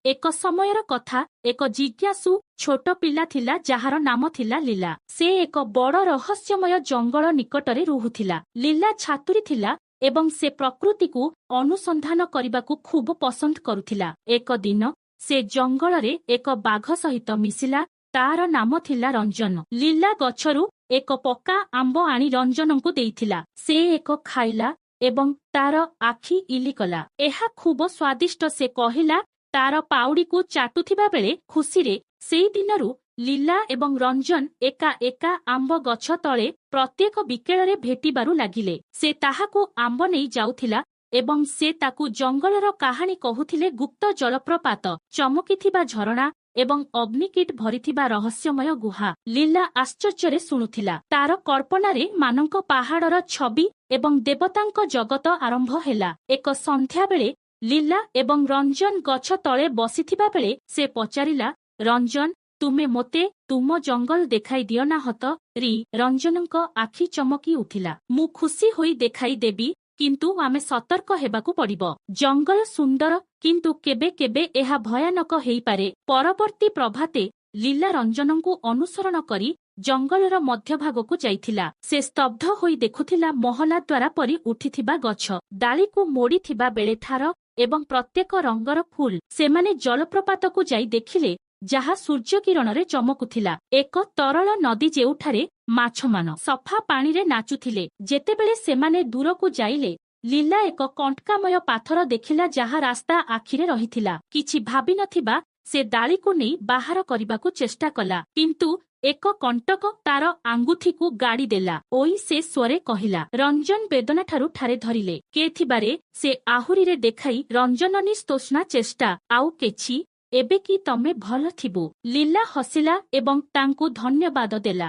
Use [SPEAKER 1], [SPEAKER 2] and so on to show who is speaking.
[SPEAKER 1] ଏକ ସମୟର କଥା, ଏକ ଜିଜ୍ଞାସୁ ଛୋଟ ପିଲା ଥିଲା ଯାହାର ନାମ ଥିଲା ଲୀଲା। ସେ ଏକ ବଡ଼ ରହସ୍ୟମୟ ଜଙ୍ଗଲ ନିକଟରେ ରହୁଥିଲା। ଲୀଲା ଛାତୁରୀ ଥିଲା ଏବଂ ସେ ପ୍ରକୃତିକୁ ଅନୁସନ୍ଧାନ କରିବାକୁ ଖୁବ ପସନ୍ଦ କରୁଥିଲା। ଏକ ଦିନ ସେ ଜଙ୍ଗଲରେ ଏକ ବାଘ ସହିତ ମିଶିଲା। ତାର ନାମ ଥିଲା ରଞ୍ଜନ। ଲୀଲା ଗଛରୁ ଏକ ପକ୍କା ଆମ୍ବ ଆଣି ରଞ୍ଜନଙ୍କୁ ଦେଇଥିଲା। ସେ ଏକ ଖାଇଲା ଏବଂ ତାର ଆଖି ଇଲି କଲା। "ଏହା ଖୁବ ସ୍ୱାଦିଷ୍ଟ," ସେ କହିଲା, ତାର ପାଉଡ଼ିକୁ ଚାଟୁଥିବା ବେଳେ ଖୁସିରେ। ସେଇ ଦିନରୁ ଲୀଲା ଏବଂ ରଞ୍ଜନ ଏକା ଏକା ଆମ୍ବ ଗଛ ତଳେ ପ୍ରତ୍ୟେକ ବିକେଳରେ ଭେଟିବାରୁ ଲାଗିଲେ। ସେ ତାହାକୁ ଆମ୍ବ ନେଇ ଯାଉଥିଲା ଏବଂ ସେ ତାକୁ ଜଙ୍ଗଲର କାହାଣୀ କହୁଥିଲେ, ଗୁପ୍ତ ଜଳପ୍ରପାତ, ଚମକିଥିବା ଝରଣା ଏବଂ ଅଗ୍ନିକୀଟ ଭରିଥିବା ରହସ୍ୟମୟ ଗୁହା। ଲୀଲା ଆଶ୍ଚର୍ଯ୍ୟରେ ଶୁଣୁଥିଲା। ତାର କଳ୍ପନାରେ ମାନଙ୍କ ପାହାଡ଼ର ଛବି ଏବଂ ଦେବତାଙ୍କ ଜଗତ ଆରମ୍ଭ ହେଲା। ଏକ ସନ୍ଧ୍ୟାବେଳେ ଲୀଲା ଏବଂ ରଞ୍ଜନ ଗଛ ତଳେ ବସିଥିବା ବେଳେ ସେ ପଚାରିଲା, "ରଞ୍ଜନ, ତୁମେ ମୋତେ ତୁମ ଜଙ୍ଗଲ ଦେଖାଇ ଦିଅ ନା ହତ ରି?" ରଞ୍ଜନଙ୍କ ଆଖି ଚମକି ଉଠିଲା। "ମୁଁ ଖୁସି ହୋଇ ଦେଖାଇ ଦେବି, କିନ୍ତୁ ଆମେ ସତର୍କ ହେବାକୁ ପଡ଼ିବ। ଜଙ୍ଗଲ ସୁନ୍ଦର, କିନ୍ତୁ କେବେ କେବେ ଏହା ଭୟାନକ ହେଇପାରେ।" ପରବର୍ତ୍ତୀ ପ୍ରଭାତେ ଲୀଲା ରଞ୍ଜନଙ୍କୁ ଅନୁସରଣ କରି ଜଙ୍ଗଲର ମଧ୍ୟଭାଗକୁ ଯାଇଥିଲା। ସେ ସ୍ତବ୍ଧ ହୋଇ ଦେଖୁଥିଲା ମହଲା ଦ୍ୱାରା ପରି ଉଠିଥିବା ଗଛ, ଡାଳିକୁ ମୋଡ଼ିଥିବା ବେଳେ ଠାର ଏବଂ ପ୍ରତ୍ୟେକ ରଙ୍ଗର ଫୁଲ। ସେମାନେ ଜଳପ୍ରପାତକୁ ଯାଇ ଦେଖିଲେ ଯାହା ସୂର୍ଯ୍ୟକିରଣରେ ଚମକୁଥିଲା, ଏକ ତରଳ ନଦୀ ଯେଉଁଠାରେ ମାଛମାନ ସଫା ପାଣିରେ ନାଚୁଥିଲେ। ଯେତେବେଳେ ସେମାନେ ଦୂରକୁ ଯାଇଲେ, ଲୀଲା ଏକ କଣ୍ଟକାମୟ ପାଥର ଦେଖିଲା ଯାହା ରାସ୍ତା ଆଖିରେ ରହିଥିଲା। କିଛି ଭାବିନଥିବା ସେ ଡାଳିକୁ ନେଇ ବାହାର କରିବାକୁ ଚେଷ୍ଟା କଲା, କିନ୍ତୁ ଏକ କଣ୍ଟକ ତାର ଆଙ୍ଗୁଠିକୁ ଗାଡ଼ି ଦେଲା। "ଓଇ," ସେ ସ୍ୱରେ କହିଲା। ରଞ୍ଜନ ବେଦନାଠାରୁ ଠାରେ ଧରିଲେ। କେ ଥିବାରେ ସେ ଆହୁରିରେ ଦେଖାଇ ରଞ୍ଜନ ନିସ୍ତୋଷ୍ଣା ଚେଷ୍ଟା ଆଉ କିଛି। "ଏବେ କି ତମେ ଭଲ ଥିବୁ?" ଲୀଲା ହସିଲା ଏବଂ ତାଙ୍କୁ ଧନ୍ୟବାଦ ଦେଲା।